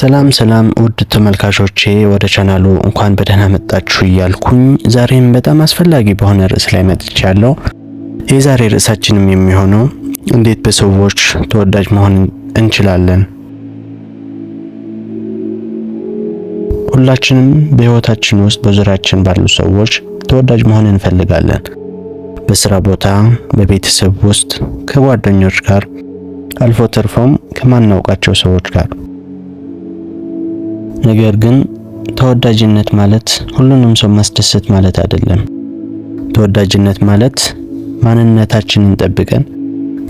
ሰላም ሰላም ውድ ተመልካቾቼ፣ ወደ ቻናሉ እንኳን በደህና መጣችሁ እያልኩኝ ዛሬም በጣም አስፈላጊ በሆነ ርዕስ ላይ መጥቻለሁ። የዛሬ ርዕሳችንም የሚሆነው እንዴት በሰዎች ተወዳጅ መሆን እንችላለን። ሁላችንም በሕይወታችን ውስጥ በዙሪያችን ባሉ ሰዎች ተወዳጅ መሆን እንፈልጋለን። በስራ ቦታ፣ በቤተሰብ ውስጥ፣ ከጓደኞች ጋር፣ አልፎ ተርፎም ከማናውቃቸው ሰዎች ጋር። ነገር ግን ተወዳጅነት ማለት ሁሉንም ሰው ማስደሰት ማለት አይደለም። ተወዳጅነት ማለት ማንነታችንን ጠብቀን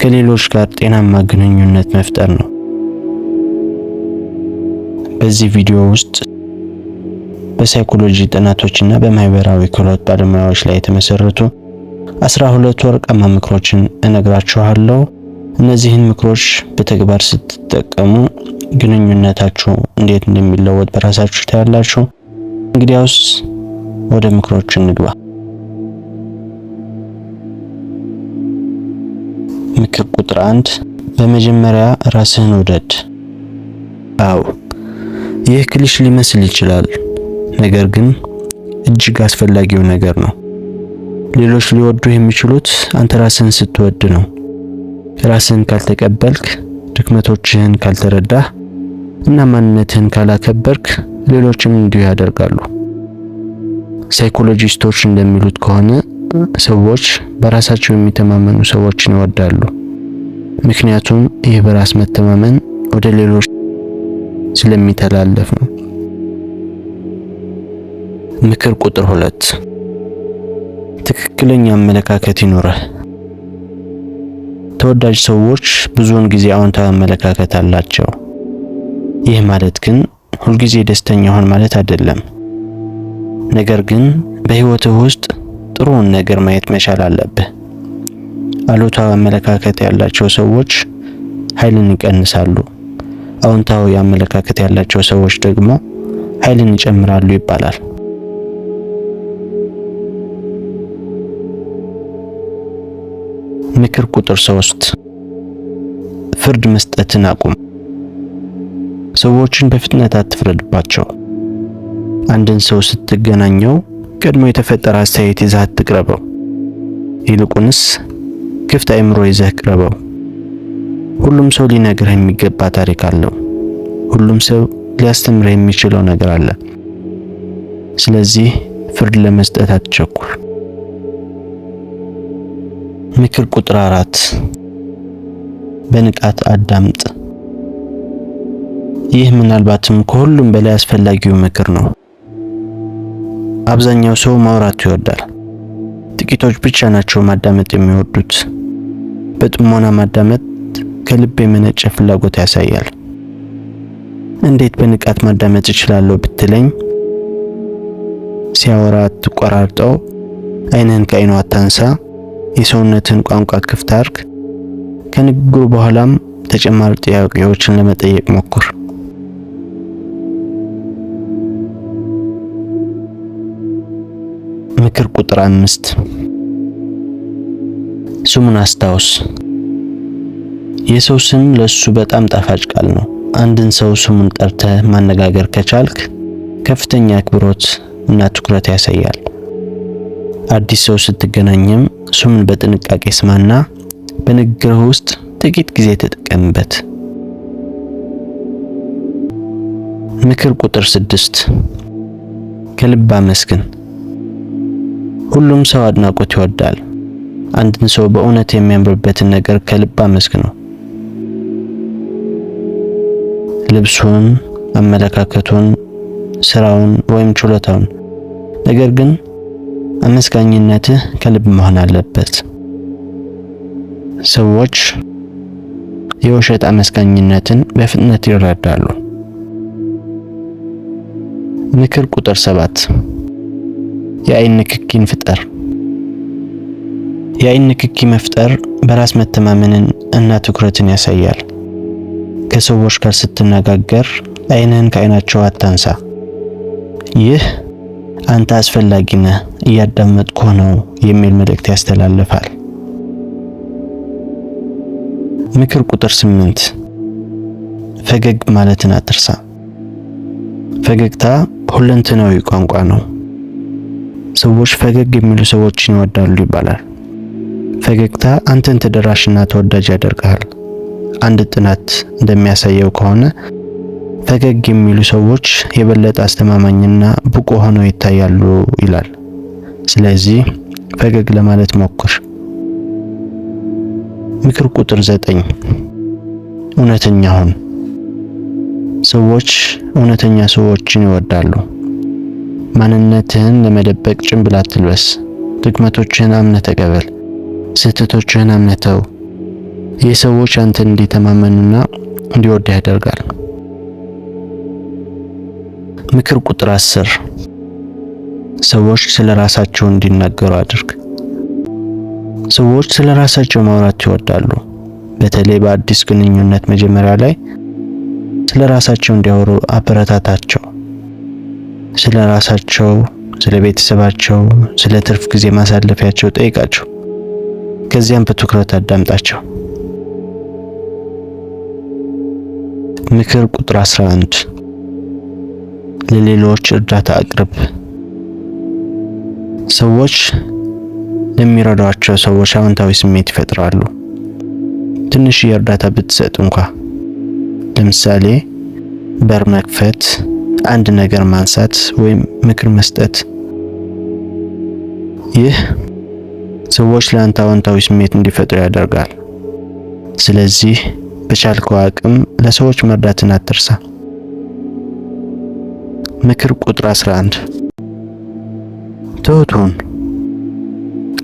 ከሌሎች ጋር ጤናማ ግንኙነት መፍጠር ነው። በዚህ ቪዲዮ ውስጥ በሳይኮሎጂ ጥናቶችና በማህበራዊ ክህሎት ባለሙያዎች ላይ የተመሰረቱ 12 ወርቃማ ምክሮችን እነግራችኋለሁ። እነዚህን ምክሮች በተግባር ስትጠቀሙ ግንኙነታችሁ እንዴት እንደሚለወጥ በራሳችሁ ታያላችሁ። እንግዲያውስ ወደ ምክሮቹ እንግባ። ምክር ቁጥር 1፣ በመጀመሪያ ራስህን ውደድ። አዎ፣ ይህ ክሊሽ ሊመስል ይችላል፣ ነገር ግን እጅግ አስፈላጊው ነገር ነው። ሌሎች ሊወዱህ የሚችሉት አንተ ራስህን ስትወድ ነው። ራስህን ካልተቀበልክ፣ ድክመቶችህን ካልተረዳህ እና ማንነትህን ካላከበርክ ሌሎችም እንዲሁ ያደርጋሉ። ሳይኮሎጂስቶች እንደሚሉት ከሆነ ሰዎች በራሳቸው የሚተማመኑ ሰዎችን ይወዳሉ። ምክንያቱም ይህ በራስ መተማመን ወደ ሌሎች ስለሚተላለፍ ነው። ምክር ቁጥር 2፣ ትክክለኛ አመለካከት ይኑርህ። ተወዳጅ ሰዎች ብዙውን ጊዜ አዎንታዊ አመለካከት አላቸው። ይህ ማለት ግን ሁልጊዜ ደስተኛ ሆን ማለት አይደለም። ነገር ግን በህይወትህ ውስጥ ጥሩውን ነገር ማየት መቻል አለብህ። አሉታዊ አመለካከት ያላቸው ሰዎች ኃይልን ይቀንሳሉ። አዎንታዊ አመለካከት ያላቸው ሰዎች ደግሞ ኃይልን ይጨምራሉ ይባላል። ምክር ቁጥር 3፣ ፍርድ መስጠትን አቁም። ሰዎችን በፍጥነት አትፍረድባቸው። አንድን ሰው ስትገናኘው ቀድሞ የተፈጠረ አስተያየት ይዘህ አትቅረበው። ይልቁንስ ክፍት አእምሮ ይዘህ ቅረበው። ሁሉም ሰው ሊነግርህ የሚገባ ታሪክ አለው። ሁሉም ሰው ሊያስተምርህ የሚችለው ነገር አለ። ስለዚህ ፍርድ ለመስጠት አትቸኩል። ምክር ቁጥር 4፣ በንቃት አዳምጥ። ይህ ምናልባትም ከሁሉም በላይ አስፈላጊው ምክር ነው። አብዛኛው ሰው ማውራት ይወዳል። ጥቂቶች ብቻ ናቸው ማዳመጥ የሚወዱት። በጥሞና ማዳመጥ ከልብ የመነጨ ፍላጎት ያሳያል። እንዴት በንቃት ማዳመጥ እችላለሁ ብትለኝ፣ ሲያወራ አትቆራርጠው፣ ዓይንህን ከዓይኑ አታንሳ፣ የሰውነትህን ቋንቋ ክፍት አድርግ። ከንግግሩ በኋላም ተጨማሪ ጥያቄዎችን ለመጠየቅ ሞክር። ምክር ቁጥር 5፣ ስሙን አስታውስ። የሰው ስም ለሱ በጣም ጣፋጭ ቃል ነው። አንድን ሰው ስሙን ጠርተህ ማነጋገር ከቻልክ ከፍተኛ አክብሮት እና ትኩረት ያሳያል። አዲስ ሰው ስትገናኝም ስሙን በጥንቃቄ ስማና በንግግርህ ውስጥ ጥቂት ጊዜ ተጠቀምበት። ምክር ቁጥር 6፣ ከልብ አመስግን። ሁሉም ሰው አድናቆት ይወዳል። አንድን ሰው በእውነት የሚያምርበትን ነገር ከልብ አመስግነው። ልብሱን፣ አመለካከቱን፣ ስራውን ወይም ችሎታውን። ነገር ግን አመስጋኝነትህ ከልብ መሆን አለበት። ሰዎች የውሸት አመስጋኝነትን በፍጥነት ይረዳሉ። ምክር ቁጥር 7፣ የአይን ንክኪን ፍጠር። የአይን ንክኪ መፍጠር በራስ መተማመንን እና ትኩረትን ያሳያል። ከሰዎች ጋር ስትነጋገር አይንህን ከአይናቸው አታንሳ። ይህ አንተ አስፈላጊ ነህ፣ እያዳመጥኩህ ነው የሚል መልእክት ያስተላልፋል። ምክር ቁጥር 8፣ ፈገግ ማለትን አትርሳ። ፈገግታ ሁለንተናዊ ቋንቋ ነው። ሰዎች ፈገግ የሚሉ ሰዎችን ይወዳሉ ይባላል። ፈገግታ አንተን ተደራሽና ተወዳጅ ያደርግሃል። አንድ ጥናት እንደሚያሳየው ከሆነ ፈገግ የሚሉ ሰዎች የበለጠ አስተማማኝና ብቁ ሆነው ይታያሉ ይላል። ስለዚህ ፈገግ ለማለት ሞክር። ምክር ቁጥር 9፣ እውነተኛ ሁን። ሰዎች እውነተኛ ሰዎችን ይወዳሉ። ማንነትህን ለመደበቅ ጭንብል አትልበስ። ድክመቶችህን አምነህ ተቀበል። ስህተቶችህን አምነህ ተው። ይህ ሰዎች አንተን እንዲተማመኑና እንዲወዱህ ያደርጋል። ምክር ቁጥር 10፣ ሰዎች ስለ ራሳቸው እንዲናገሩ አድርግ። ሰዎች ስለ ራሳቸው ማውራት ይወዳሉ። በተለይ በአዲስ ግንኙነት መጀመሪያ ላይ ስለ ራሳቸው እንዲያወሩ አበረታታቸው። ስለ ራሳቸው፣ ስለ ቤተሰባቸው፣ ስለ ትርፍ ጊዜ ማሳለፊያቸው ጠይቃቸው። ከዚያም በትኩረት አዳምጣቸው። ምክር ቁጥር 11፣ ለሌሎች እርዳታ አቅርብ። ሰዎች ለሚረዷቸው ሰዎች አዎንታዊ ስሜት ይፈጥራሉ። ትንሽ እርዳታ ብትሰጥ እንኳ፣ ለምሳሌ በር መክፈት፣ አንድ ነገር ማንሳት ወይም ምክር መስጠት። ይህ ሰዎች ለአንተ አዎንታዊ ስሜት እንዲፈጥሩ ያደርጋል። ስለዚህ በቻልከው አቅም ለሰዎች መርዳትን አትርሳ። ምክር ቁጥር 11፣ ትሁት ሁን።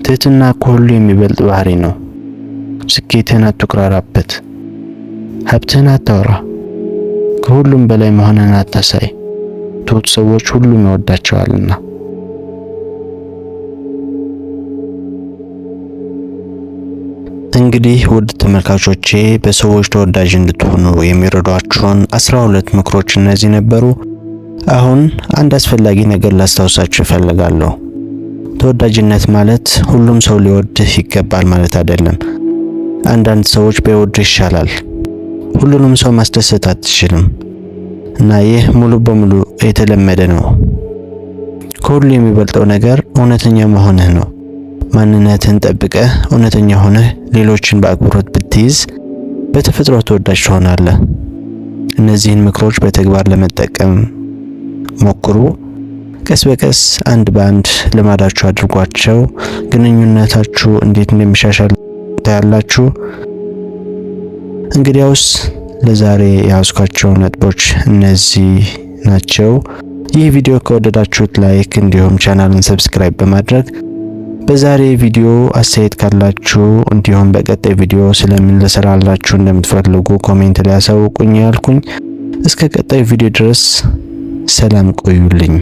ትህትና ከሁሉ የሚበልጥ ባህሪ ነው። ስኬትህን አትኩራራበት፣ ሀብትህን አታውራ፣ ከሁሉም በላይ መሆንህን አታሳይ። ትሁት ሰዎች ሁሉም ይወዳቸዋልና። እንግዲህ ውድ ተመልካቾቼ፣ በሰዎች ተወዳጅ እንድትሆኑ የሚረዷችሁን 12 ምክሮች እነዚህ ነበሩ። አሁን አንድ አስፈላጊ ነገር ላስታውሳችሁ እፈልጋለሁ። ተወዳጅነት ማለት ሁሉም ሰው ሊወድህ ይገባል ማለት አይደለም። አንዳንድ ሰዎች ባይወድህ ይሻላል። ሁሉንም ሰው ማስደሰት አትችልም እና ይህ ሙሉ በሙሉ የተለመደ ነው። ከሁሉ የሚበልጠው ነገር እውነተኛ መሆንህ ነው። ማንነትህን ጠብቀህ እውነተኛ ሆነህ ሌሎችን በአክብሮት ብትይዝ በተፈጥሮ ተወዳጅ ትሆናለህ። እነዚህን ምክሮች በተግባር ለመጠቀም ሞክሩ። ቀስ በቀስ አንድ በአንድ ልማዳችሁ አድርጓቸው። ግንኙነታችሁ እንዴት እንደሚሻሻል ታያላችሁ። እንግዲያውስ ለዛሬ የያዝኳቸው ነጥቦች እነዚህ ናቸው። ይህ ቪዲዮ ከወደዳችሁት like፣ እንዲሁም ቻናሉን subscribe በማድረግ በዛሬ ቪዲዮ አስተያየት ካላችሁ እንዲሁም በቀጣይ ቪዲዮ ስለምን ልሰራላችሁ እንደምትፈልጉ comment ላይ አሳውቁኝ ያልኩኝ እስከ ቀጣይ ቪዲዮ ድረስ ሰላም ቆዩልኝ።